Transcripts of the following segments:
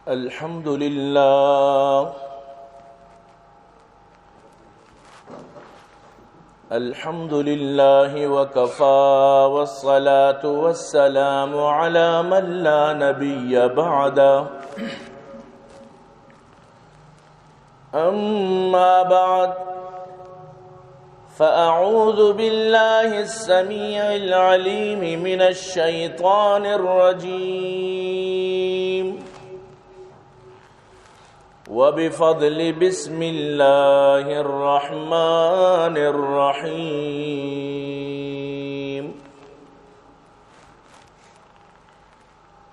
الحمد لله. الحمد لله وكفى، والصلاة والسلام على من لا نبي بعده. أما بعد، فأعوذ بالله السميع العليم من الشيطان الرجيم. وبفضل بسم الله الرحمن الرحيم.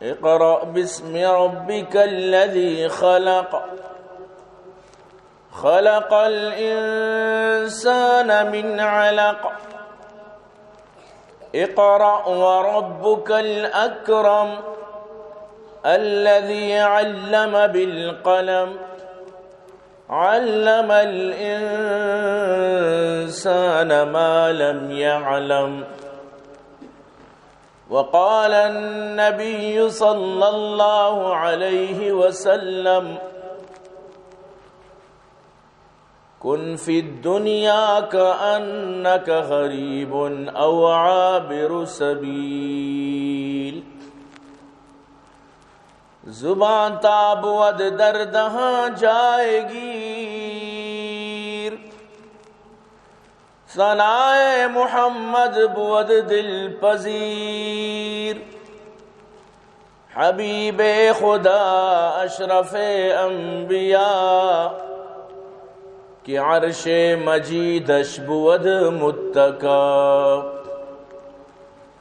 اقرأ باسم ربك الذي خلق. خلق الإنسان من علق. اقرأ وربك الأكرم. الذي علم بالقلم. علم الإنسان ما لم يعلم. وقال النبي صلى الله عليه وسلم: كن في الدنيا كأنك غريب أو عابر سبيل. زبان تا بود در دهان جایگیر، ثنای محمد بود دلپذیر. حبیب خدا اشرف انبیا، که عرش مجیدش بود متکا.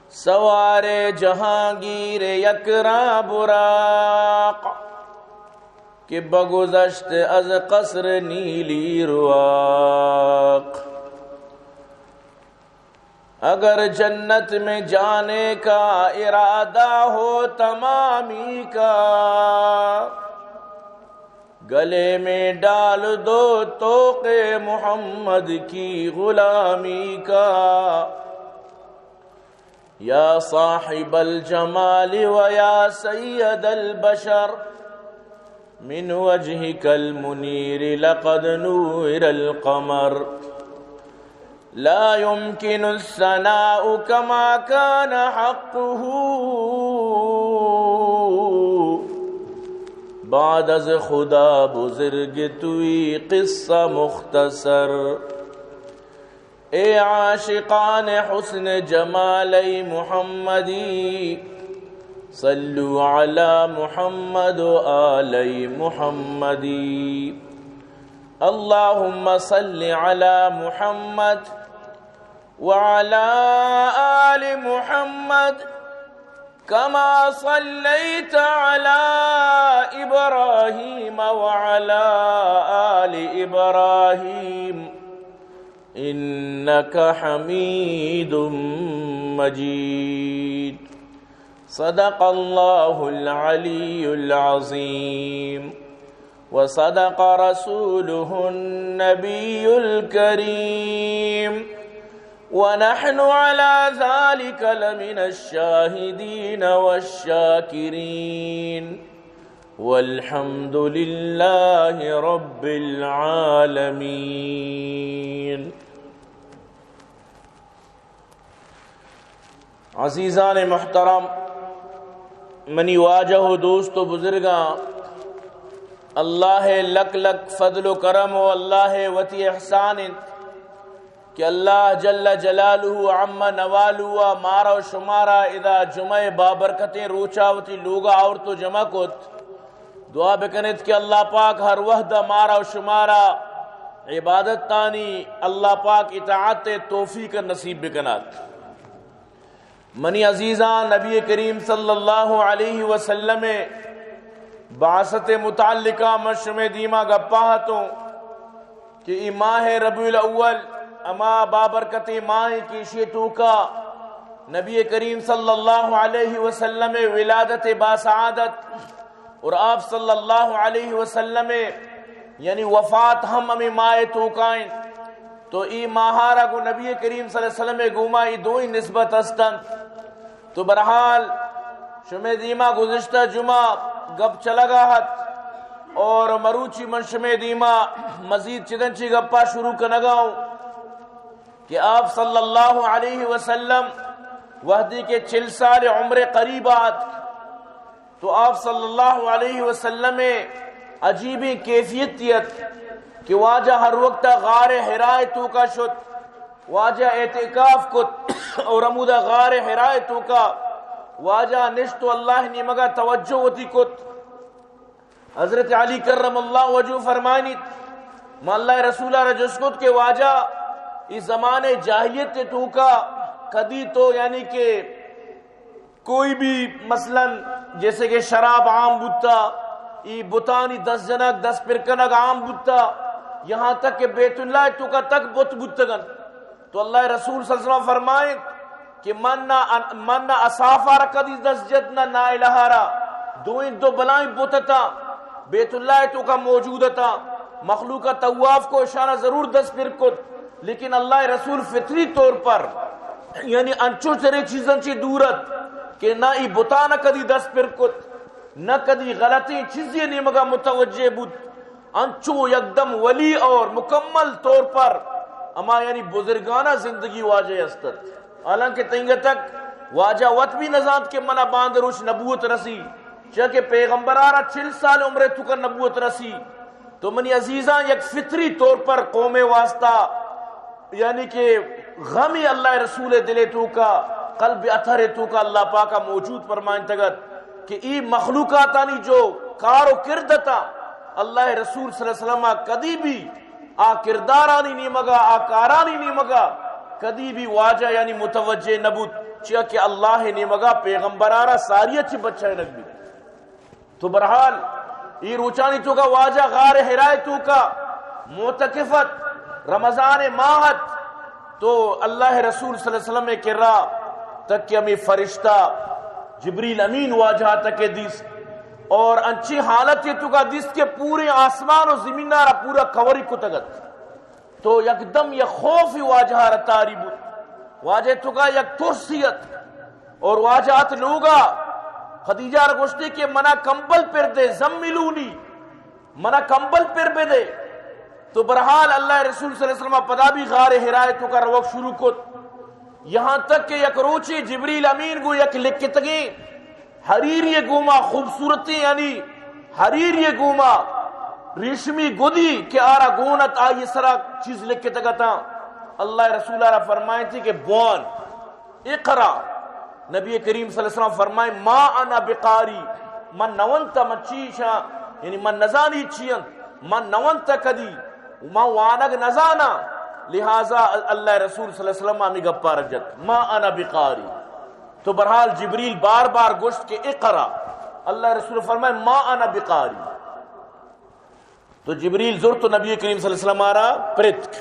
سوار جهانگیر یکرا براق، که بگذشت از قصر نیلی رواق. اگر جنت میں جانے کا ارادہ ہو تمامی کا، گلے میں ڈال دو طوق محمد کی غلامی کا. يا صاحب الجمال ويا سيد البشر، من وجهك المنير لقد نور القمر. لا يمكن الثناء كما كان حقه، بعد از خدا بزرگ توئی قصه مختصر. اے عاشقان حسن جمال محمدی، صلوا علی محمد و آل محمدی. اللهم صل على محمد وعلى آل محمد كما صليت على إبراهيم وعلى آل إبراهيم إنك حميد مجيد. صدق الله العلي العظيم وصدق رسوله النبي الكريم ونحن على ذلك لمن الشاهدين والشاكرين والحمد لله رب العالمين. عزیزان محترم، منی واجہ و دوست و بزرگاں، اللہ ءِ لک لک فضل و کرم و اللہ ءِ وتی احسان انت کہ اللہ جل جلالہ و عم نوالہ مارا و شمارا ادا جمعہ بابرکتیں روچا وتی لوگا آورت و جمع کت۔ دعا بکنت کہ اللہ پاک ہر وہد مارا و شمارا عبادتانی اللہ پاک اطاعت توفیق نصیب بکنات۔ منی عزیزاں، نبی کریم صلی اللہ علیہ وسلم ءِ بعثت متعلقہ من شمے دیما گپا ہتوں کہ اے ماہ ربیع الاول ہما بابرکتیں ماہ کہ ایشی توکا نبی کریم صلی اللہ علیہ وسلم ءِ ولادت باسعادت اور آپ صلی اللہ علیہ وسلم ءِ یعنی وفات ہم ہمے ماہ توکا انت۔ تو اے ماہارا گوں نبی کریم صلی اللہ علیہ وسلم ءِ گوما اے دوئیں نسبت ہست انت۔ تو بہرحال شمے دیما گزشتہ جمعہ گپ چلگا ہت اور مروچی من شمے دیما مزید چدن چی گپا شروع کنگا ہوں کہ آپ صلی اللہ علیہ وسلم وہدی کے چل سال عمر قریب آت، تو آپ صلی اللہ علیہ وسلم عجیبیں کیفیت ات کہ واجہ ہر وقت غار حرائے توکا شت، واجہ اعتکاف کت اور ہمودا غار حرائے توکا واجہ نشت و اللہ نیمگا توجہ وتی کت۔ حضرت علی کرم اللہ وجہ فرمائنیت، ما اللہ رسول را جست کت کہ واجہ، ای زمانے جاہلیت توکا کدی تو، یعنی کہ کوئی بھی، مثلاً جیسے کہ شراب عام بوتا، ای بتانی دست جنگ، دست پر کنگ عام بوتا، یہاں تک کہ بیت اللہ توکا تک بت بوتگن۔ تو اللہ رسول صلی اللہ علیہ وسلم فرمائیں کہ من نہ، من نہ اصافا را کدی دست جت، نہ نائلہ را۔ دوئیں دو بلائیں بت اتاں، بیت اللہ توکا موجود اتاں، مخلوق طواف کو، اشانا ضرور دست پر کت، لیکن اللہ رسول فطری طور پر، یعنی انچو چرے چیزاں چی دور ات کہ نہ ای بتانا کدی دست پر کت، نہ کدی غلطیں چیزے نیمگا متوجہ بوت۔ انچو یکدم ولی اور مکمل طور پر ہما، یعنی بزرگانہ زندگی واجہ است ات۔ حالانکہ تنگہ تک واجہ وت بھی نزانت کہ منا باند روچ نبوت رسی، چیا کہ پیغمبرارا چل سال عمر توکا نبوت رسی۔ تو منی عزیزاں، یک فطری طور پر قوم واسطہ، یعنی کہ غمی اللہ رسول دل توکا، قلب اطہر توکا اللہ پاکا موجود فرمائنتگت کہ ای مخلوقاتانی جو کار و کرد اتاں، اللہ رسول صلی اللہ علیہ وسلم کدی بھی آ کردارانی نیمگا، آ کارانی نیمگا کدی بھی واجہ یعنی متوجہ نبوت، چیا کہ اللہ نیمگا پیغمبرارا ساری اچھی بچائنگ بیت۔ تو بہرحال، ای روچانی توکا واجہ غار حرائے توکا معتکف ات، رمضان ماہ ات، تو اللہ رسول صلی اللہ علیہ وسلم کرا تک کہ ہمیں فرشتہ جبریل امین واجہ تک دیست اور انچی حالت توکا دیست کہ پورے آسمان و زمین را پورا کوری کتگت۔ تو یکدم یک خوفی واجہ را تاری بوت، واجہ توکا یک ترسی ات۔ اور واجہ ات لوگا، خدیجہ را گوشتی کہ منا کمبل پر دے، زملونی، منا کمبل پر بدے۔ تو بہرحال اللہ رسول صلی اللہ علیہ وسلم پدا بھی غار حرائے توکا روک شروع کت، یہاں تک کہ یک روچے جبریل امین گو یک لکتگیں حریری گوما، خوبصورتیں یعنی حریری گوما ریشمی گدی کہ آرا گون ات، آئی سرا چیز لکتگ اتاں۔ اللہ رسول را فرمائیں تھی کہ بوان، اقرا۔ نبی کریم صلی اللہ علیہ وسلم فرمائیں، ما انا بقاری، من نونتا، من چیشاں، یعنی من نزانی چی انت، من نونتا کدی، من وانگ نزانا۔ لہذا اللہ رسول صلی اللہ علیہ وسلم ہمیں گپا رجت، ما انا بقاری۔ تو بہرحال جبریل بار بار گوشت کہ اقرا۔ اللہ رسول فرمائے، ما انا بقاری۔ تو جبریل زرت و نبی کریم صلی اللہ علیہ وسلم آرا پرتک،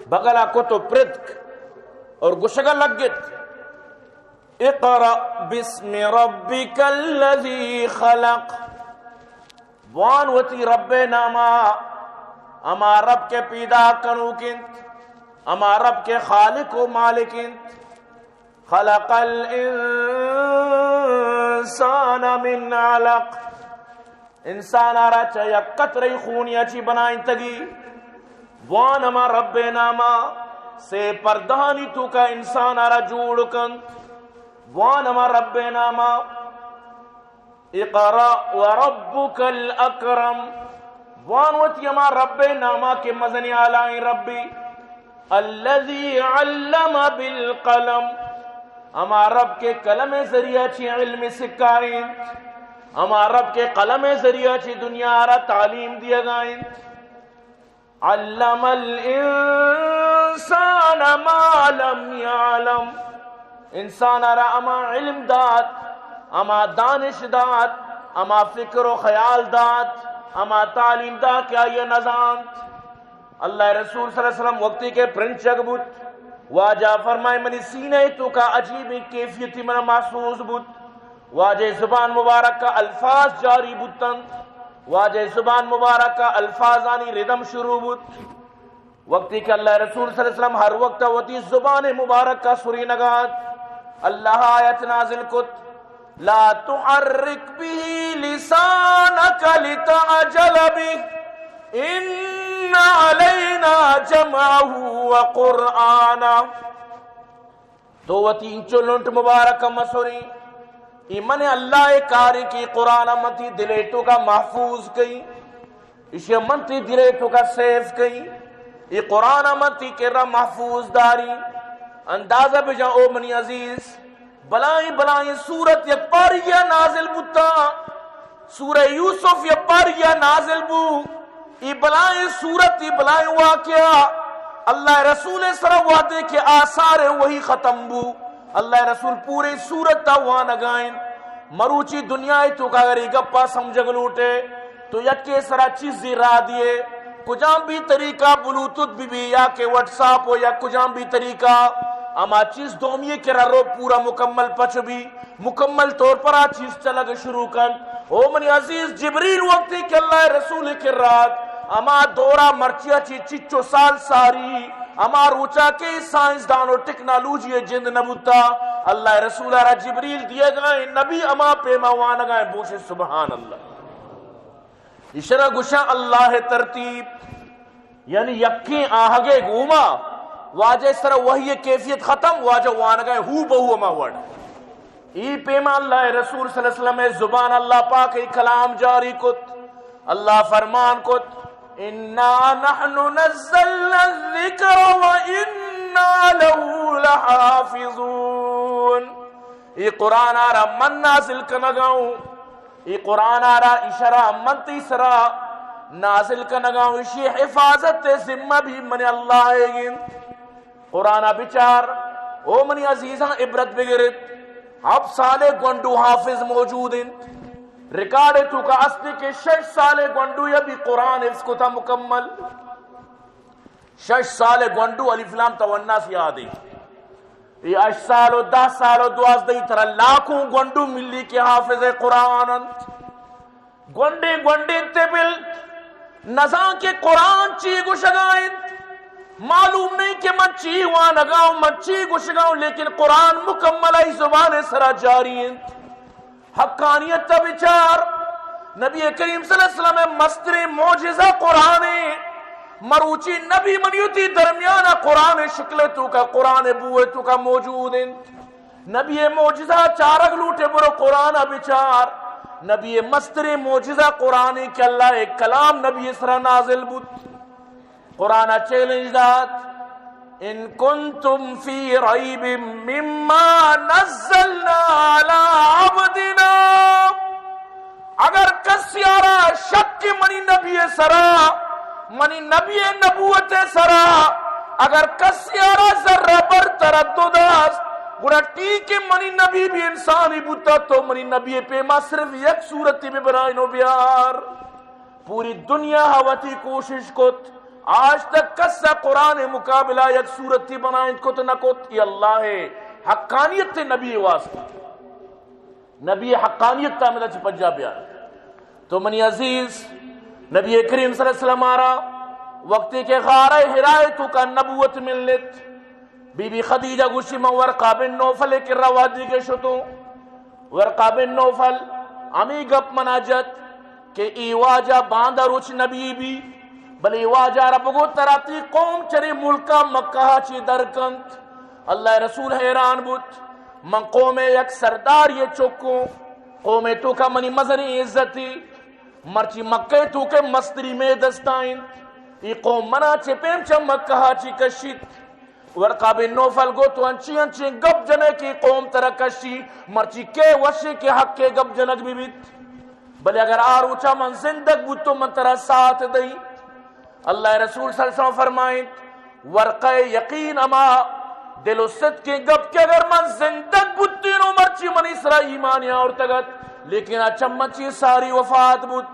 بغلا کت و پرتک اور گشگا لگت، اقرأ باسم ربک الذی خلق۔ بوان وتی رب ناما، ہما رب کے پیدا کنوک انت، ہما رب کے خالق و مالک انت۔ خلق الانسان من علق، انسان آرا چہ یک قطرہ خونی چی بنائنتگی۔ بوان ہما رب ناما سے پردہانی توکا انسان آرا جوڑ کنت۔ بوان ہما رب ناما۔ اقرأ وربک الاکرم۔ بوان وتی ہما رب ناما کہ مزنی آلائیں ربی۔ الذی علم بالقلم، ہما رب کے قلم ذریعہ چی علم سکائیں، ہما رب کے قلم ذریعہ چی دنیا را تعلیم دیگائیں۔ علم الانسان ما لم یعلم، انسان را ہما علم دات، ہما دانش دات، ہما فکر و خیال دات، ہما تعلیم دات کہ آئی نزانت۔ اللہ رسول صلی اللہ علیہ وسلم وقتی کہ پرنچگ بوت، واجہ فرمائے، منی سینہ توکا عجیبیں کیفیتی منا محسوس بوت۔ واجہ زبان مبارک کا الفاظ جاری بوتن۔ واجہ زبان مبارک کا الفاظانی ردم شروع بوت۔ وقتی کہ اللہ رسول صلی اللہ علیہ وسلم ہر وقت وتی زبان مبارک کا سرینگات، اللہ آیت نازل کت، لا تحرک به لسانک لتعجل به إن علينا جمعه وقرآنه۔ تو وتی انچو لنٹ مبارک مسوری، ای من اللہ کاری کی قرآن من تی دلے توکا محفوظ کئی، اشی من تی دلے توکا سیف کئی، ای قرآن من تی کرا محفوظ داری۔ اندازہ بجا او منی عزیز، بلائیں بلائیں سورت یک پارگیا نازل بوتا۔ سورہ یوسف یک پارگیا نازل بو۔ ای بلائیں سورت، ای بلائیں واقعہ، اللہ رسول سرا وہدے کہ آثار وحی ختم بو، اللہ رسول پورے سورت تا وانگائیں۔ مروچی دنیا توکا اگر ای گپا سمجھگ لوٹے تو یکے سرا چیزی را دیے، کجام بھی طریقہ، بلوتوتھ بھی بھی یا کہ واٹس ایپ ہو یا کجام بھی طریقہ، اما چیز دومی کرا رو پورا مکمل پچ بھی، مکمل طور پر آ چیز چلگ شروع کن۔ او منی عزیز، جبریل وقتی کہ اللہ رسول کرات، اما دورا مرچیا چی چچو سال ساری، اما روچا کہ سائنسدان و ٹیکنالوجی جند نبوتا، اللہ رسول را جبریل دیگائیں، نبی اما پیما وانگائیں، بوش سبحان اللہ۔ اشرا گوشاں اللہ ترتیب، یعنی یکیں آہگے گوما واجہ سر وحی کیفیت ختم، واجہ وانگائیں ہو بہو ہما وڑ۔ ای پیما اللہ رسول صلی اللہ علیہ وسلم زبان اللہ پاک ای کلام جاری کت، اللہ فرمان کت، انا نحن نزلنا الذکر وانا له لحافظون۔ ای قرآن آرا من نازل کنگاؤں، ای قرآن آرا اشرا من تی سرا نازل کنگاؤں، اشی حفاظت ذمہ بھی من اللہ گند۔ قرآن بچار، او منی عزیزاں عبرت بگرت، ہفت سال گونڈو حافظ موجود انت، ریکارڈ توکا استی کہ شش سال گونڈو یا بھی قرآن حفظ کتا مکمل۔ شش سال گونڈو الف لام تا والناس یاد ہے۔ یہ ہشت سال و دہ سال و دوازدہ ترا لاکھوں گونڈو ملی کہ حافظ قرآن انت۔ گونڈے گونڈے تبل نزان کہ قرآن چی گوشگا انت۔ معلوم نہیں کہ من چی وانگا ہوں، من چی گوشگا ہوں، لیکن قرآن مکمل ای زبان سرا جاری انت۔ حقانیت تا بچار، نبی کریم صلی اللہ علیہ وسلم مستریں معجزہ قرآن ہے۔ مروچی نبی منیوتی درمیان قرآن شکل توکا، قرآن بوئے توکا موجود انت۔ نبی معجزہ چارگ لوٹے برو قرآن بچار۔ نبی مستریں معجزہ قرآن کہ اللہ کلام نبی سرا نازل بوت۔ قرآن چیلنج دات، ان کنتم فی ریب مما نزلنا علی عبدنا، اگر کسی آرا شک منی نبی سرا، منی نبی نبوت سرا، اگر کسی آرا ذرہ بر تردد است، گڑا ٹھیک ہے منی نبی بھی انسانی بوتا تو منی نبی پیما صرف یک صورتی ببرائن و بیار۔ پوری دنیا ء وتی کوشش کت، آج تک کس ء قرآن ء مقابلہ یک سورتی بنائینت کت نہ کت۔ اے اللہ ء حقانیت ء نبی ء واسطہ، نبی ء حقانیت ء ہمدا چہ پجا بیار۔ تو منی عزیز، نبی کریم صلی اللہ علیہ وسلم آرا وقتی کہ غارہ حرا ء توکا نبوت ملت، بی بی خدیجہ گوشی، من ورقہ بن نوفل ء کرا وہدی کہ شتوں، ورقہ بن نوفل ہمے گپ منا جت کہ اے واجہ باندا روچ نبی بی، بلے اے واجہ را بگو ترا تئی قوم چرے ملکا مکہ ء چہ در کنت۔ اللہ ء رسول حیران بوت، من قوم ء یک سردارے ء چکوں، قوم ء توکا منی مزنیں عزتے، مرچی مکہ ء توکا مستری مئے دستا انت، اے قوم منا چہ پیم چہ مکہ ء چہ کشیت۔ ورقہ بن نوفل گو، تو انچیں انچیں گپ جنے کہ قوم ترا کشی، مرچی کئے وشیں کہ حق ء گپ جنگ بہ بیت؟ بلے اگر آ روچا من زندگ بوتوں، من ترا ساتھ دئیں۔ اللہ ء رسول صلی اللہ علیہ وسلم فرمائیت، ورقہ ء یقین ہما دل و صدقیں گپ کہ اگر من زندگ بوتینوں، مرچی منی سرا ایمان آورتگ ات، لیکن آ چہ من چہ ساری وفات بوت۔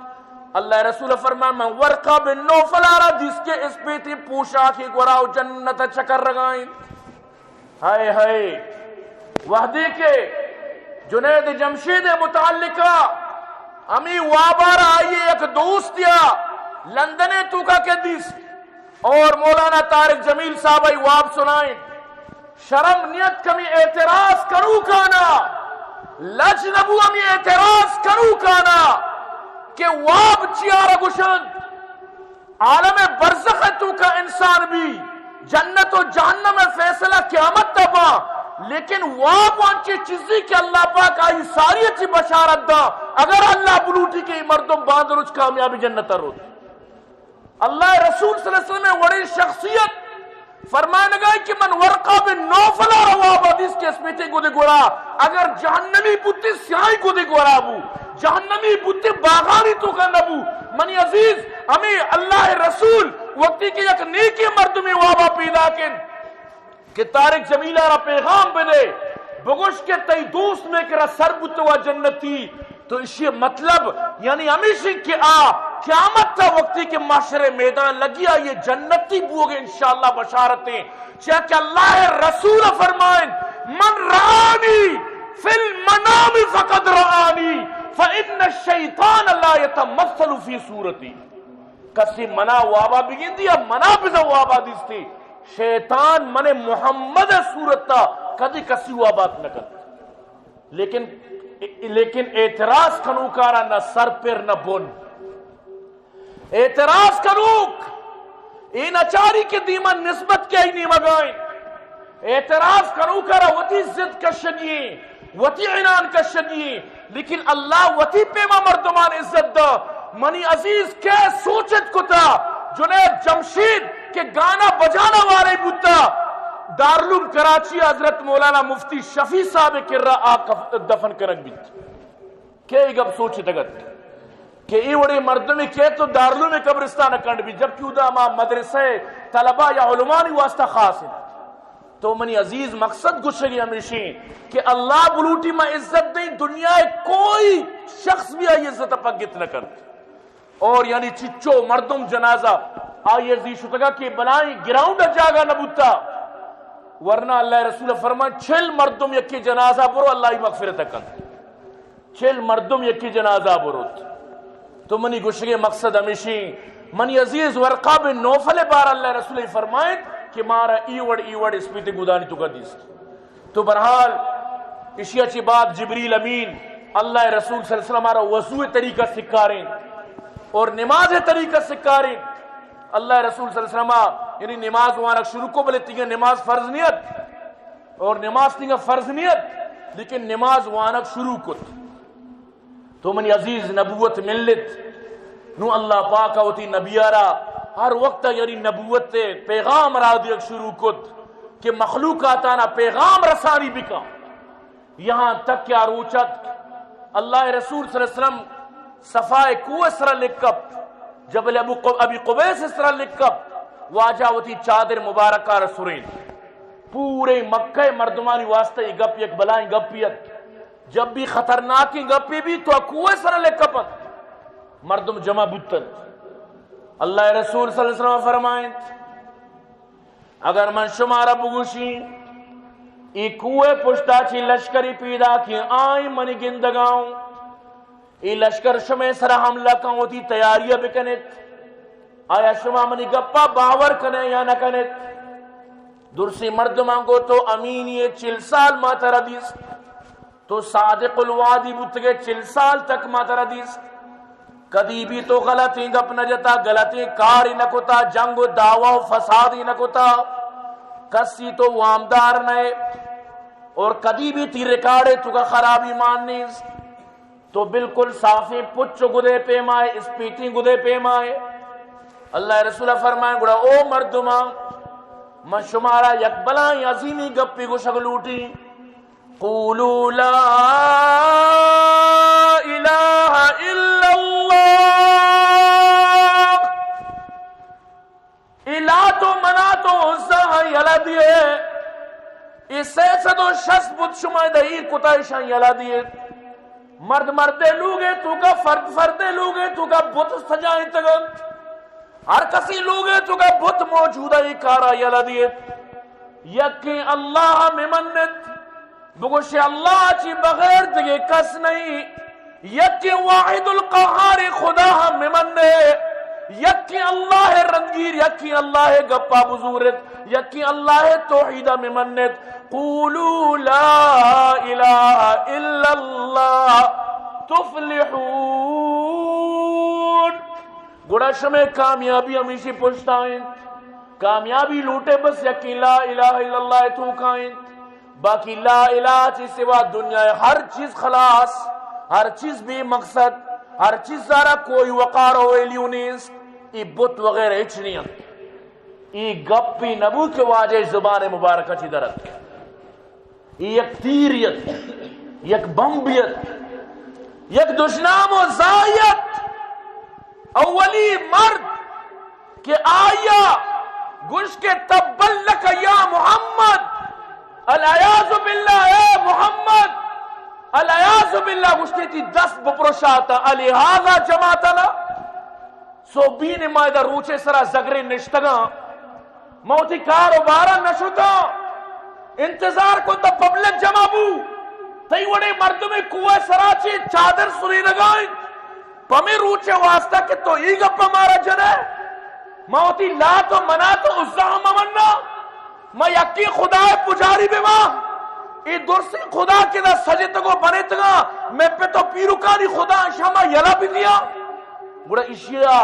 اللہ ء رسول فرمان، من ورقہ بن نوفل آرا دیست کہ اسپیتیں پوشاکے گورا و جنت ء چکر رگائیں۔ ہائے ہائے، وہدے کہ جنید جمشید ء متعلقہ ہمے وابارا آئی ء یک دوستیا لندن ء توکا کہ دیست اور مولانا طارق جمیل صاحب ء واب سنائیں۔ شرم نیت کمی اعتراض کنوکانا، لج نبو ہمے اعتراض کنوکانا۔ کہ واب چیارا گوشنت؟ عالم برزخ ءِ توکا انسان بی، جنت و جہنم ءِ فیصلہ قیامت ءَ با، لیکن واب انچیں چیزے کہ اللہ پاک آئی ساری ءَ چی بشارت دا، اگر اللہ بلوٹی کہ اے مردم باندروچ کامیابی جنت ءَ روت۔ اللہ ءِ رسول صلی اللہ علیہ وسلم ءِ وڑیں شخصیت فرمائنگا کہ من ورقہ بن نوفل ءَ را واب ءَ دیست کہ اسپیتیں گدے گورا، اگر جہنمی بوتی سیاہیں گدے گورا بو، جہنمی بوتی باغانی توکا نبو۔ منی عزیز، ہمے اللہ ءِ رسول وقتی کہ یک نیکیں مردمے واب ءَ پیداک انت کہ طارق جمیل ءَ را پیغام بدے، بگوش کہ تئی دوست مئے کرا سر بوتگا جنتی، تو اشی مطلب یعنی ہمیش انت کہ آ قیامت ءَ وقتی کہ محشر ءِ میدان لگی، آئی جنتی بوگ ءِ انشاءاللہ بشارت انت، چیا کہ اللہ ءِ رسول فرمائن، من رآنی فی المنام فقد رآنی فإن الشیطان لا یتمثل فی صورتی۔ کسی منا وابا بگندی یا منا بزا وابا دیستی، شیطان من محمد ءِ صورت ءَ کدی کسی وابات نہ کنت۔ لیکن، لیکن اعتراض کنوکارا نہ سر پر نہ بن۔ اعتراض کنوک اے نچاری کہ دیما نسبت کہ آئی نیمگائیں۔ اعتراض کنوکارا وتی ضد کشگی، وتی عنان کشگی، لیکن اللہ وتی پیما مردمان عزت دا۔ منی عزیز، کئے سوچت کتا جنید جمشید کہ گانا بجانا وارے بوتا، دارالعلوم کراچی حضرت مولانا مفتی شفیع صاحب کرا آ کف-، دفن کنگ بیت؟ کئے اے گپ سوچتگت کہ اے وڑیں مردمے کئے تو دارالعلوم قبرستان کنڈ بیت، جبکہ اودا ہما مدرسہ طلبہ یا علمانی واسطہ خاص انت؟ تو منی عزیز، مقصد گوشگی ہمیشیں کہ اللہ بلوٹی ما عزت دیں، دنیا ءِ کوئی شخص بھی آئی عزت ءَ پگت نہ کنت۔ اور یعنی چچو مردم جنازہ آئی زی شتگا کہ بلائیں گراؤنڈ ءَ جاگہ نہ بوتا، ورنہ اللہ ءِ رسول فرمان، چل مردم یکے جنازہ برو، اللہ ءِ مغفرت کنت۔ چل مردم یکے جنازہ بروت۔ تو منی گوشگے مقصد ہمیشیں، منی عزیز، ورقہ بن نوفل بار اللہ ءِ رسول فرمائیت کہ مارا ای وڑ، ای وڑ اسپیت گدانی توکا دیست۔ تو بہرحال، اشیا چی بعد جبریل امین اللہ ءِ رسول صلی اللہ علیہ وسلم ءَ را وضو طریقہ سکاریں اور نماز طریقہ سکاریں۔ اللہ ءِ رسول صلی اللہ علیہ وسلم ءَ یعنی نماز وانگ شروع کو، بلے تیگا نماز فرض نیت اور نماز تیگا فرض نیت، لیکن نماز وانگ شروع کت۔ تو منی عزیز، نبوت ملت۔ نو اللہ پاک ءَ وتی نبی ءَ را ہر وقت ءَ یعنی نبوت ءِ پیغام را دیگ شروع کت کہ مخلوقاتانا پیغام رسانی بکن۔ یہاں تک کہ آ روچ اتک، اللہ ءِ رسول صلی اللہ علیہ وسلم صفا ءِ کوہ ءِ سرا لکپ، جبل ابو ق-، ابی قبیس ءِ سرا لکپ، واجہ وتی چادر مبارکہ را سرین۔ پورے مکہ ءِ مردمانی واسطہ اے گپ یک بلائیں گپے ات۔ جب بھی خطرناکیں گپے بیت تو آ کوہ ءِ سرا لکپ انت۔ مردم جمع بوتنت۔ اللہ ءِ رسول صلی اللہ علیہ وسلم فرمائنت، اگر من شمارا بگوشیں، اے کوہ ءِ پشتا چی لشکری پیداکیں، آئی منی گندگاؤں، اے لشکر شمئے سرا حملہ کن، وتی تیاری بکنت، آیا شما منی گپا باور کنے یا نہ کنت؟ درسیں مردماں گو، تو امینی ئے، چل سال ما ترا دیست، تو صادق الوعدی بوتگے، چل سال تک ما ترا دیست، کدی بھی تو غلطیں گپ نہ جتا، غلطیں کارے نہ کتا، جنگ و دعوی و فسادے نہ کتا، کسی تو وامدار نہ ئے، اور کدی بھی تی ریکارڈے توکا خرابی مان نیست۔ تو بالکل صافیں پچ و گدے پیما ئے، اسپیتیں گدے پیما ئے۔ اللہ ءِ رسول فرمائیں، گڑا او مردماں، من شمارا یک بلائیں عظیمیں گپے گوشگ لوٹیں۔ قولوا لا الہ الا اللہ۔ اے لات و منات و عزیٰ یلہ دیئے۔ اے سئے سد و شست بت شما ادا ایر کتا، ایشاں یلہ دیئے۔ مرد مردے لوگے توکا، فرد فردے لوگے توکا بت سجائینتگ انت۔ ہر کسی لوگے توکا بت موجودہ، اے کارا یلہ دیئے۔ یکیں اللہ مہ منت۔ بگوشے، اللہ چی بغیر دگہ کس نہیں۔ یکیں واحد القہار خدا ہم مہ منے۔ یکیں اللہ رندگیر، یکیں اللہ گپا بزورت، یکیں اللہ توحیدا مہ منت۔ قولوا لا الہ الا اللہ تفلحوا۔ گڑا شمئے کامیابی ہمیشی پشتا انت۔ کامیابی لوٹے بس یقین لا الہ الا اللہ توکا انت۔ باقی لا الہ چی سوا دنیا ہر چیز خلاص، ہر چیز بے مقصد، ہر چیز سارا کوئی وقار و ویلیو نیست۔ ای بت وغیرہ ہچ نہیں انت۔ ای گپی نبو کہ واجہ زبان مبارکہ چی درت۔ یک تیریت، یک بمبیت، یک دشنام و زایت۔ اولی مرد کہ آیا گوش کہ تبا لک یا محمد، العیاذ باللہ، اے محمد، العیاذ باللہ، گوشتے تی دست بپرشاتا، الہذا جماعتنا۔ سوبین ما ادا روچے سرا زگرے نشتگاں، ما وتی کاروبارا نشتاں، انتظار کو تا پبلک جمع بو، تئی وڑے مردمے کوہ سرا چے چادر سرینگا انت، پمے روچے واسطہ کہ تو ای گپا مارا جنئے، ما وتی لات و منات و عزا ہم منا۔ ما یکیں خدائے پجاری بہ باں۔ اے درسیں خدا کہ دا سجتگ و بنتگاں، مئے پت و پیرکانی خدا، اشاں ما یلہ بدیاں۔ گڑا اشیا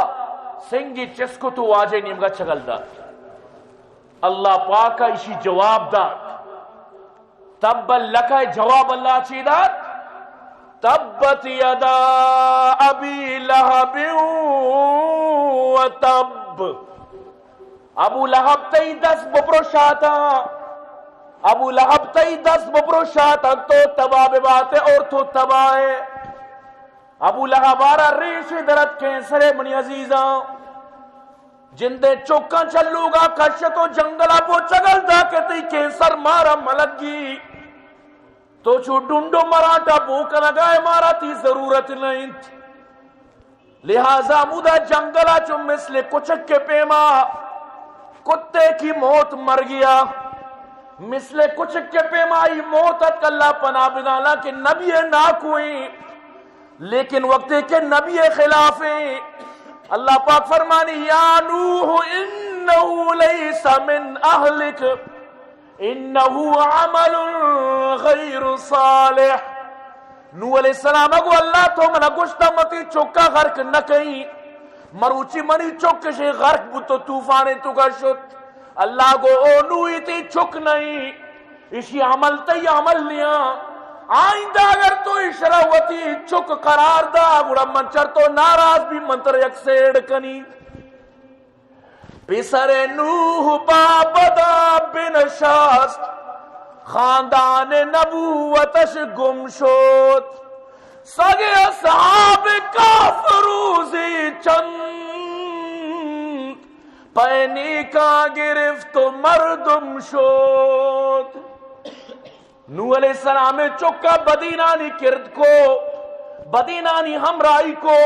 سنگی چست کت و واجہ نیمگا چگل دات۔ اللہ پاکا اشی جواب دات۔ تبا لک جواب اللہ چی دات؟ تبت یدا ابی لہب و تب۔ ابو لہب تئی دست بپروشاتاں، ابو لہب تئی دست بپروشاتاں، تو تباہ بباتے اور تو تباہ ئے۔ ابو لہب آرا ریشے درت کینسرے منی عزیزاں۔ جندے چکاں چلوگا کشت و جنگلا بو چگل دا کہ تئی کینسر مارا ملگی۔ تو چو ڈنڈو مراٹا بو کنگا ئے، مارا تی ضرورت نہ انت۔ لہذا ہمودا جنگلا چو مثل کچک کے پیما کتے کی موت مر گیا۔ مثل کچک کے پیما ای موت ات، اللہ پناہ بدانا کہ نبی ناکوئی، لیکن وقتے کہ نبی خلافیں، اللہ پاک فرمانی، یا نوح انہ لیس من اہلک، انہ عمل غیر صالح۔ نوح علیہ السلام گو، اللہ تو منا گوشتا متی چکا غرق نہ کئی۔ مروچی منی چک شے غرق بوت و طوفان توکا شت۔ اللہ گو، او نوح تی چک نہیں، اشی عمل تئی عمل نیا۔ آئندہ اگر تو اشرا وتی چک قرار دا، گڑا من چر تو ناراض بی، من تر یک سیڑ کنی۔ پسر نوح بابدا بنشست، خاندان نبوتش گم شد۔ سگ اصحاب کہف روزی چند، پہ نیکاں گرفت و مردم شد۔ نوح علیہ السلام چکا بدینانی کرد کو، بدینانی ہمراہی کو،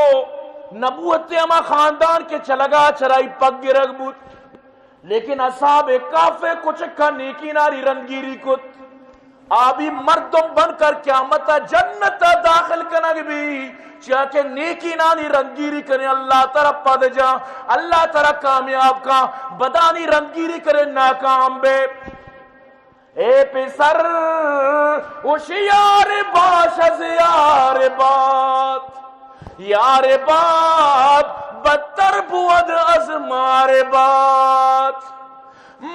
نبوت ہما خاندان کے چلگا چرائی پگ گرگ بوت، لیکن اصحاب کہف کچکا نیکینانی رندگیری کت۔ آبی مردم بن کر قیامت جنت داخل کنگ بی، چیا کہ نیکینانی رندگیری کنے اللہ ترا پد جا، اللہ ترا کامیاب کا، بدانی رندگیری کنے ناکام بے۔ اے پسر، ہوشیار باش از یار بد، یار بد بدتر بود از مار بد۔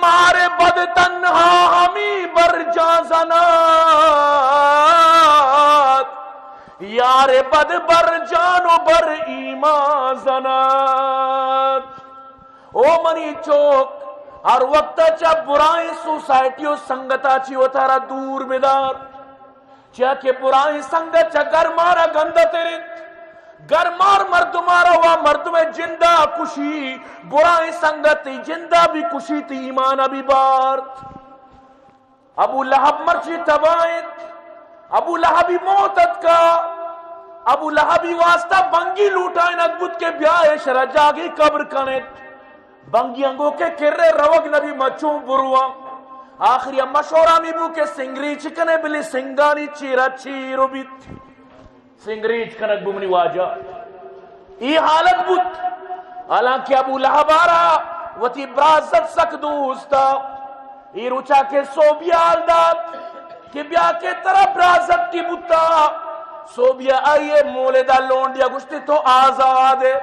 مار بد تنہا ہمی بر جان زنات، یار بد بر جان و بر ایمان زنات۔ او منی چوک، ہر وقت چہ برائیں سوسائٹی و سنگتا چی وتارا دور بدار، چیا کہ برائیں سنگت چہ گرمارا گندہ ترنت۔ گرمار مردمارا و مردم جندا کشی، برائیں سنگت تی جندا بھی کشی، تی ایمانا بھی بارت۔ ابو لہب مرچی تباہ انت۔ ابو لہبی موت اتکا۔ ابو لہبی واسطہ بنگی لوٹائینگ بوت کہ بیا ایشرا جاگے قبر کنت۔ بنگی انگو کہ کرے روگ نبی مچوں برواں۔ آخری مشورہ می بو کہ سنگریچ کنے بلی سنگانی چیرا چیر و بیت۔ سنگریچ کنگ بو منی واجہ۔ ای حالت بوت۔ حالانکہ ابو لہب آرا وتی برازت سک دوستا۔ ای روچا کہ سوبیا حال دات کہ بیا کہ ترا برازت کی بوتا۔ سوبیا آئیے مولدا لونڈیا گوشتی تو آزاد ئے۔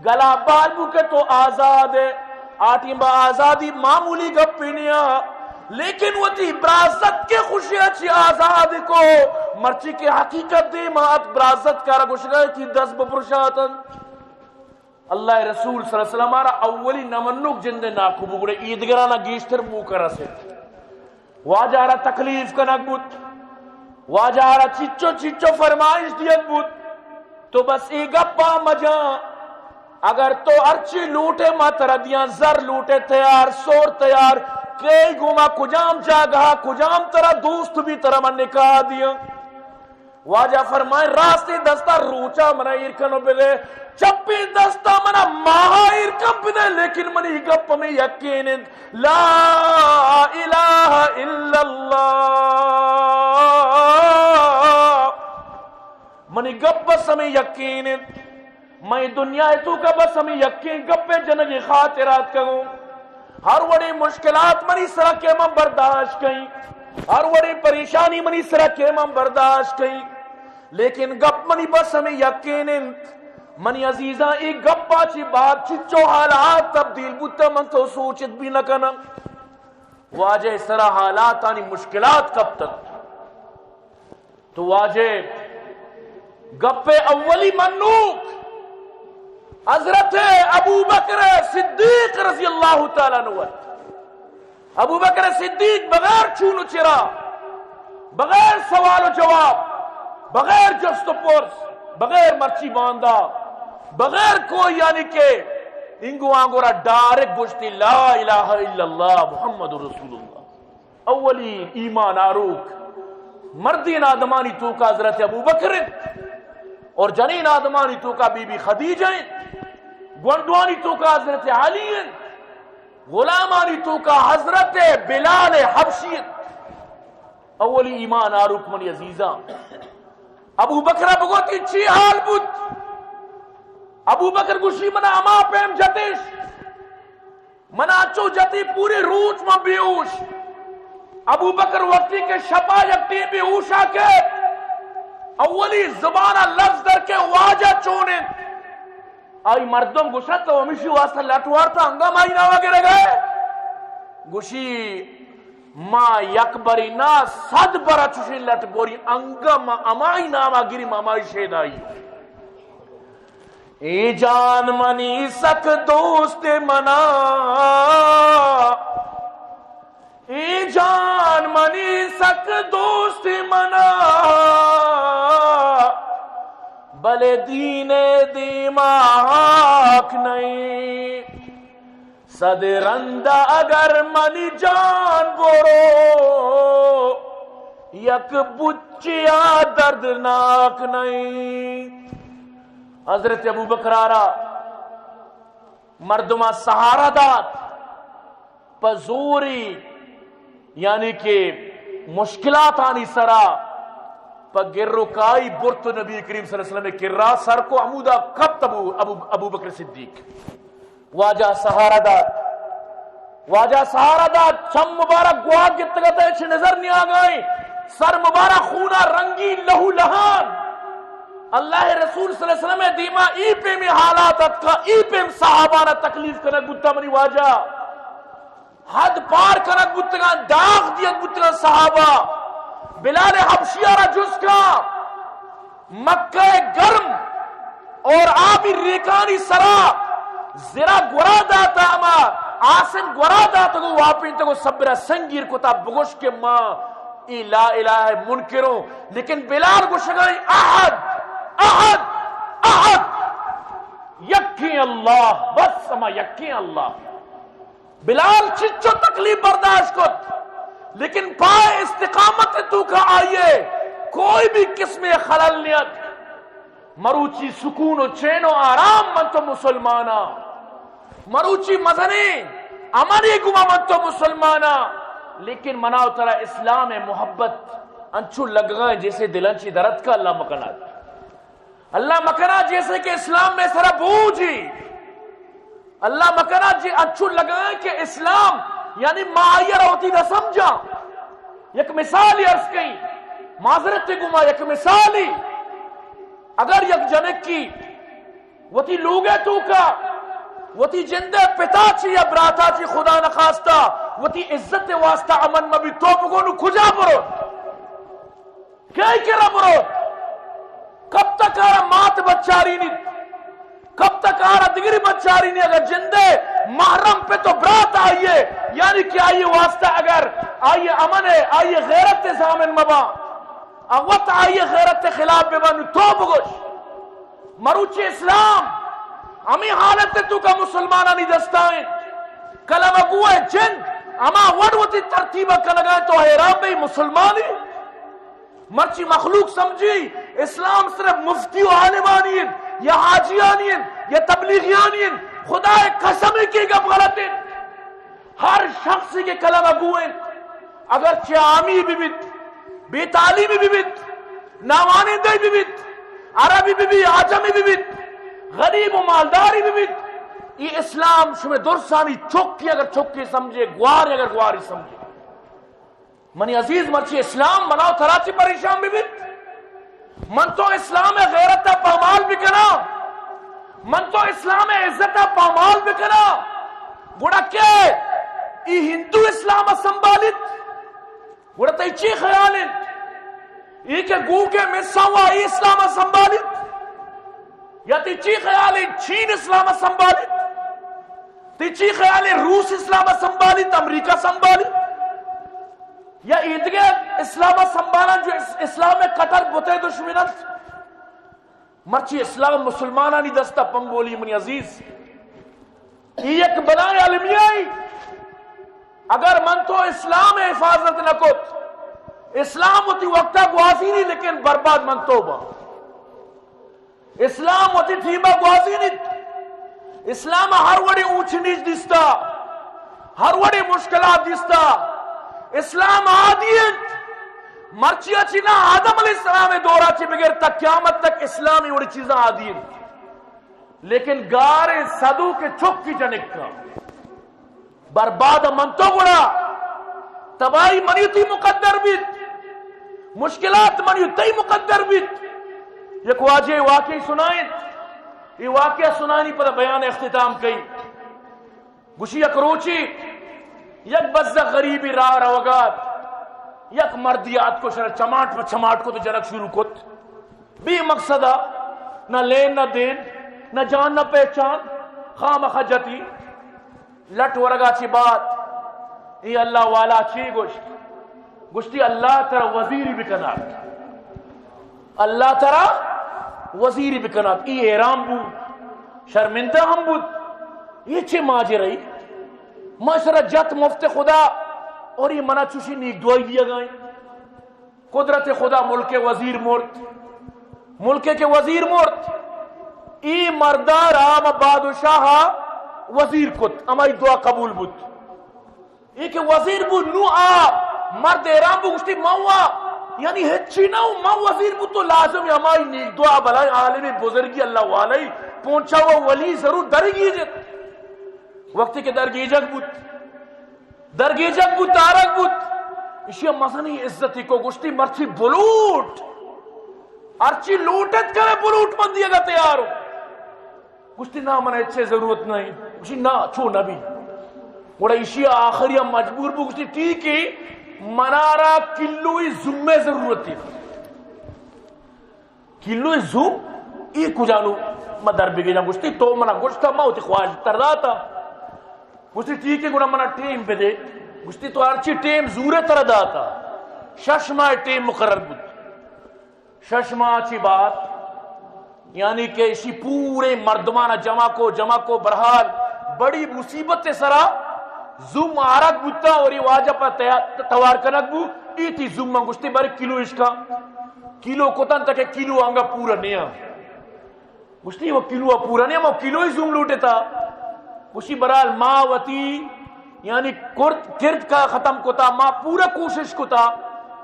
گلا بال بو کہ تو آزاد ئے۔ آ ٹیم با آزادی معمولی گپے نیا، لیکن وتی برازتک ءِ خوشی ءَ چی آزاد کو، مرچی کہ حقیقت دیما ات، برازتک ءَ را گوشگا تی دست بپرشاتن۔ اللہ ءِ رسول صلی اللہ علیہ وسلم ءَ را اولی نمنوک جند ءِ ناکو بو، گڑا ایدگرانا گیشتر موقع رسیت۔ واجہ ءَ را تکلیف کنگ بوت، واجہ ءَ را چچو چچو فرمائش دیگ بوت، تو بس اے گپا مجاں، اگر تو ہرچی لوٹے ما ترا دیاں، زر لوٹے تیار، سور تیار، کئی گوما کجام جاگہا کجام ترا دوست بی ترا من نکاح دیاں۔ واجہ فرمائے، راستیں دستا روچا منا ایر کن و بدے، چپیں دستا منا ماہا ایر کن بدے، لیکن منی گپ ہمیں یقین انت، لا الہ الا اللہ۔ منی گپ بس ہمیں یقین انت۔ من دنیا ءِ توکا بس ہمیں یکیں گپے جنگی خاطرات کنوں۔ ہر وڑیں مشکلات منی سرا کہ من برداشت کئیں، ہر وڑیں پریشانی منی سرا کہ من برداشت کئیں، لیکن گپ منی بس ہمیں یکین انت۔ منی عزیزاں، اے گپا چی بعد چچو حالات تبدیل بوتا، من تو سوچت بھی نہ کناں۔ واجہ سرا حالاتانی مشکلات کپتگ۔ تو واجہ گپ اولی منوک حضرت ابوبکر صدیق رضی اللہ تعالی عنہ ات۔ ابوبکر صدیق بغیر چون و چرا، بغیر سوال و جواب، بغیر جست و پرس، بغیر مرچی باندا، بغیر کوئی یعنی کہ انگو آنگورا ڈائریکٹ گوشتی، لا الہ الا اللہ محمد رسول اللہ۔ اولی ایمان آروک مردین آدمانی توکا حضرت ابوبکر انت اور جنین آدمانی توکا بی بی خدیجہ انت، گونڈوانی توکا حضرت علی انت، غلامانی توکا حضرت بلال حبشی انت۔ اولی ایمان آروک منی عزیزاں، ابوبکر بگوتی چی حال بوت؟ ابوبکر گوشی، منا ہما پیم جتش، منا چو جتی پوری روچ من بے ہوش۔ ابوبکر وقتی کہ شپا یک ٹیمے ہوشا کیت، اولی زبانا لفظ در کہ واجہ چون انت۔ آئی مردم گوشت، تو ہمیشی واسطہ لٹ وارتا، انگا مائی ناما گرگا ئے؟ گوشی، ما یک بری نا، صد برا چوشیں لٹ بوری، انگا ما ہمائی ناما گری، ما ہمائی شیدائی۔ اے جان منی سک دوست منا، اے جان منی سک دوست منا، بلے دین دیما حق نہیں۔ صد رندا اگر منی جان برو، یک بچیا دردناک نہیں۔ حضرت ابوبکر آرا مردماں سہارا دات، پہ زوری، یعنی کہ مشکلاتانی سرا پہ گر و کائی برت و نبی کریم صلی اللہ علیہ وسلم کرا سر کو، ہمودا کپت ابو، ابو، ابو بکر صدیق۔ واجہ سہارا دات، واجہ سہارا دات، چم مبارک گواگ گتگت، ہچ نظر نیاگائیں، سر مبارک خونا رنگی لہو لہان۔ اللہ رسول صلی اللہ علیہ وسلم دیما ای پیمی حالات اتکا، ای پیم صحابانا تکلیف کنگ بوتا منی واجہ۔ حد پار کنگ بوتگاں، داغ دیگ بوتگاں صحابہ۔ بلال حبشی ء را جست کن، مکہ گرم اور آبی ریکانی سرا زرا گورا داتا، ہما آسن گورا داتگو، واپینتگو، صبرا سنگیر کتا، بگوش کہ ما ای لا الہ منکروں۔ لیکن بلال گوشگائی، احد، احد، احد، یکیں اللہ، بس ہما یکیں اللہ۔ بلال چچو تکلیف برداشت کت، لیکن پائے استقامت توکا آئیے کوئی بھی قسم خلل نیت۔ مروچی سکون و چین و آرام من تو مسلمانا، مروچی مزنیں امنے گما من تو مسلمانا، لیکن منا و ترا اسلام محبت انچو لگغاں جیسے دلان چی درد کا اللہ مکنات۔ اللہ مکنا جیسے کہ اسلام میں سرا بوجی۔ اللہ مکنا جی انچو لگائیں کہ اسلام، یعنی ما آئی را وتی نہ سمجھا۔ یک مثالی عرض کئی، معذرت گما یک مثالی۔ اگر یک جنکی وتی لوگ ءِ توکا، وتی جند ءِ پتا چی یا براتا چی خدا نخواستہ وتی عزت ءِ واسطہ امن مہ بیت، تو بگو نوں کجا برو؟ کئی کرا برو؟ کب تک آرا مات بچارینیت؟ کب تک آرا دگری بچارینی؟ اگر جند ءِ محرم پت و برات آئی ءِ، یعنی کہ آئی ءِ واسطہ اگر آئی ءِ امن ءِ، آئی ءِ غیرت ءِ ضامن مباں، آ وت آئی ءِ غیرت ءِ خلاف بباں، نوں تو بگوش۔ مروچی اسلام ہمے حالت ءِ توکا مسلمانانی دستا انت۔ کلمہ گو ءِ جند ہما وڑ وتی ترتیب ءَ کنگا انت، تو حیران بئی مسلمانی۔ مرچی مخلوق سمجھی اسلام صرف مفتی و عالمانی انت یا حاجیانی انت یا تبلیغیانی انت۔ خدا ءِ قسم کہ گپ غلط انت۔ ہر شخص کہ کلمہ گو انت، اگرچہ عامی بہ بیت، بے تعلیمی بہ بیت، ناوانندہ بہ بیت، عربی بہ بیت، عجمی بہ بیت، غریب و مالداری بہ بیت، اے اسلام شمے درسانی چکی اگر چکی سمجھے، گواری اگر گواری سمجھے۔ منی عزیز، مرچی اسلام منا و ترا چی پریشان بہ بیت؟ من تو اسلام ءِ غیرت ءَ پامال بکناں، من تو اسلام ءِ عزت ءَ پامال بکناں، گڑا کہ اے ہندو اسلام ءَ سنبھالیت؟ گڑا تئی چی خیال انت؟ اے کہ گوگ ءِ مساں وا اے اسلام ءَ سنبھالیت؟ یا تئی چی خیال انت چین اسلام ءَ سنبھالیت؟ تئی چی خیال انت روس اسلام ءَ سنبھالیت، امریکہ سنبھالیت؟ یا ایدگہ اسلام ءَ سنبھالاں جو اس-، اسلام ءِ کٹر بت ءِ دشمن انت؟ مرچی اسلام مسلمانانی دست ءَ پنگولی، منی عزیز۔ اے یک بلائیں المیہ ای۔ اگر من تو اسلام ءِ حفاظت نہ کت، اسلام وتی وقت ءَ گوازینی، لیکن برباد من تو باں۔ اسلام وتی ٹیم ءَ گوازینیت۔ اسلام ءَ ہر وڑیں اونچ نیچ دیستا، ہر وڑیں مشکلات دیستا۔ اسلام عادی انت۔ مرچی ءَ چی نہ، آدم علیہ السلام ءِ دور ءَ چی بگر تا قیامت تک اسلام ءَ اے وڑیں چیزاں عادی انت۔ لیکن گار ءِ سدوک ءِ چک ءِ جنک ءَ برباد من تو گڑا، تباہی منی تئی مقدر بیت، مشکلات منی تئی مقدر بیت۔ یک واجہ واقعی سنائیں، اے واقعہ سنانی پدا بیان اختتام کئی۔ گوشی یک روچی یک بزگ غریبی راہ روگات، یک مردی آتکو شر چماٹ پہ چماٹ کو تو جنک شروع کت۔ بے مقصدا، نہ لین نہ دین، نہ جان نہ پہچان، خامخا جتی۔ لٹ ورگا چی بات، اے اللہ والا چی گوشت؟ گوشتی، اللہ ترا وزیری بکنات، اللہ ترا وزیری بکنات۔ اے حیران بو، شرمندہ ہم بود۔ اے چے ماجرئی؟ ما شرا جت مفت خدا اور اے منا چوشی نیک دعائی دیگائیں۔ قدرت خدا، ملک ءِ وزیر مرت، ملک ءِ کہ وزیر مرت، اے مردا رام بادشاہ ءَ وزیر کت، ہمائی دعا قبول بوت۔ اے کہ وزیر بوت، نوں آ مرد حیران بو، گوشتی، من وا، یعنی ہچی نہ، من وزیر بوت تو لازم ہمائی نیک دعا، بلائیں عالم بزرگی اللہ والائی پونچا و ولی ضرور درگیجت۔ وقتی کہ درگیجگ بوت، درگیجگ بوت، آرگ بوت۔ ایشی ءَ مزنیں عزتی کو، گوشتی، مرچی بلوٹ، ہرچی لوٹت کنے بلوٹ من دیگا تیار ہوں۔ گوشتی، نا، من ہچے ضرورت نہیں۔ گوشتی، نا، چو نبی۔ گڑا ایشی ءَ آخری ءَ مجبور بو، گوشتی، ٹھیک ہے، منارا کلوئی زمے ضرورت ہے۔ کلوئی زوم، اے کجا نوں ما در بگیجاں؟ گوشتی، تو منا گوشتا، ما وتی خواہش تر داتا۔ گوشتی، ٹھیک ہے، گڑا منا ٹیم بدے۔ گوشتی، تو ہرچی ٹیم زورے ترا داتا۔ شش ماہ ٹیم مقرر بود۔ شش ماہ چی بات، یعنی کہ اشی پورے مردمانا جمع کو، جمع کو، بہرحال بڑی مصیبت سرا زوم آرگ بوتا اور یہ واجہ پہ تیا-، توار کنگ بو، ای تی زوم من گوشتی، بارے کلو اشکا۔ کلو کتن تک کلو آنگا پورا نیا۔ گوشتی، وہ کلو پورا نیا، ما کلو ہی زوم لوٹتا۔ گوشتی، بہرحال ما وتی، یعنی کرد، کرد کا ختم کتا، ما پورا کوشش کتا،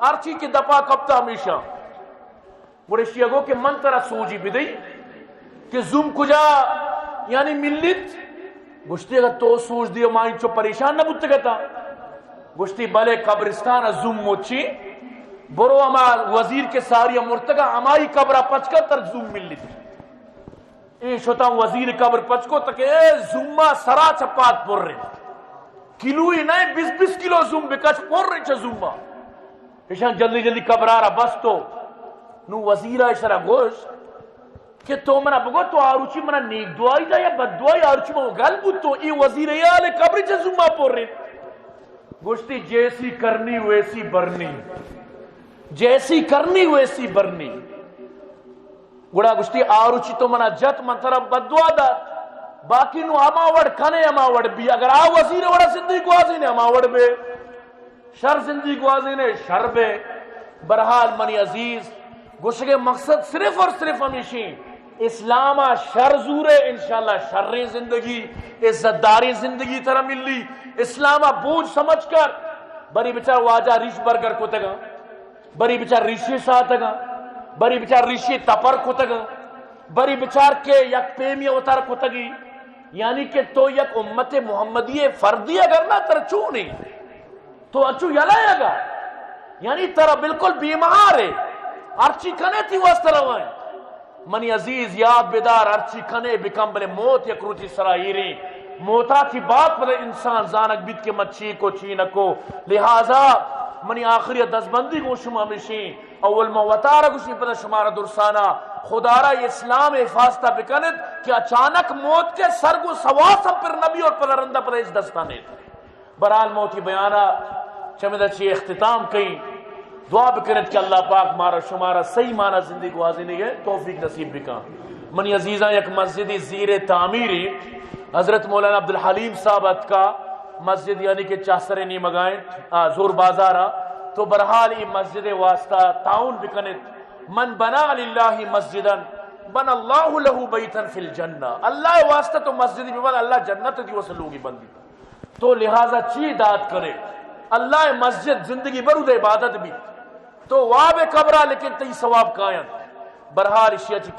ہر چی کہ دپا کپتا ہمیشہ۔ گڑا اشی ء گو کہ من ترا سوجی بدئی کہ زوم کجا یعنی ملیت؟ گوشتی، اگاں تو سوج دیو ما انچو پریشان نہ بوتگتاں۔ گوشتی، بلے قبرستان ء زوم مچی، برو ہما وزیر کہ ساری ء مرتگا ہمائی قبر ء پچ کن تر زوم ملیت۔ اے شتاں وزیر قبر پچ کو تکے، اے زوما سرا چہ پاد پر انت۔ کلوئی نہ، بیست بیست کلو زوم بکش، پر انت چہ زوما۔ ایشاں جلدی جلدی قبرا را بستو۔ نو وزیرا ایشرا گوشت کہ تو منا بگو، تو آروچی منا نیک دعائی دا یا بد دعائی؟ آروچی من گل بوتو، اے وزیر اے حال قبر چہ زوما پر انت۔ گوشتی، جیسی کرنی ویسی بھرنی، جیسی کرنی ویسی بھرنی۔ گڑا گوشتی، آروچی تو منا جت، من ترا بددعا دات، باقی نو ہما وڑ کنے ہما وڑ بی، اگر آ وزیر وڑا زندگی گوازینے ہما وڑ بے، شر زندگی گوازینے شر بے۔ بہرحال منی عزیز، گوشگے مقصد صرف اور صرف ہمیشی، اسلام آ شر زورے، انشاءاللہ شریں زندگی، عزت داریں زندگی ترا ملی۔ اسلام آ بوجھ سمجھ کر، بری بچار واجہ ریش برگر کتگاں، بری بچار ریشی ساتگاں، بری بچار ریشی تپر کتگاں، بری بچار کہ یک پیمی اوتار کتگی۔ یعنی کہ تو یک امت محمدی فردی اگر نہ تر چونی، تو انچو یلہ یگا، یعنی ترا بالکل بے مہارے، ہرچی کنے تی واسطہ روائیں۔ منی عزیز، یاد بدار، ہرچی کنے بکن، بلے موت یک روچی سرا ایریں۔ موتا تھی بعد پدا انسان زانگ بیت کہ من چی کو چی نکو۔ لہذا منی آخری دزبندی گوں شما ہمیشیں، اول ما وتارا گوشیں، پدا شمارا درسانا۔ خدا را اسلام حفاظتا بکنت کہ اچانک موت کے سر گوں سواس ہم پر نبی اور پدا رندا پدا ہچ دستا نیت۔ بہرحال ما وتی بیانا چمدا چی اختتام کئیں۔ دعا بکنت کہ اللہ پاک مارا شمارا صحیح معنی زندگی گوازینگے توفیق نصیب بکن۔ منی عزیزاں، یک مسجدی زیر تعمیری، حضرت مولانا عبدالحلیم صاحب اتکا، مسجد یعنی کہ چاہ سر نیمگائیں، آ، زور بازارا۔ تو بہرحال ای مسجد واسطہ تعاون بکنت۔ من بنا للہ مسجدا بنى الله له بيتا في الجنة۔ اللہ واسطہ تو مسجدی ببن، اللہ جنت دی وسلوگی بندی۔ تو لہذا چی داد کرے؟ اللہ مسجد زندگی بھر اود عبادت بیت۔ تو واب قبرا لیکن تئی ثواب کاینت۔ بہرحال اشیا چی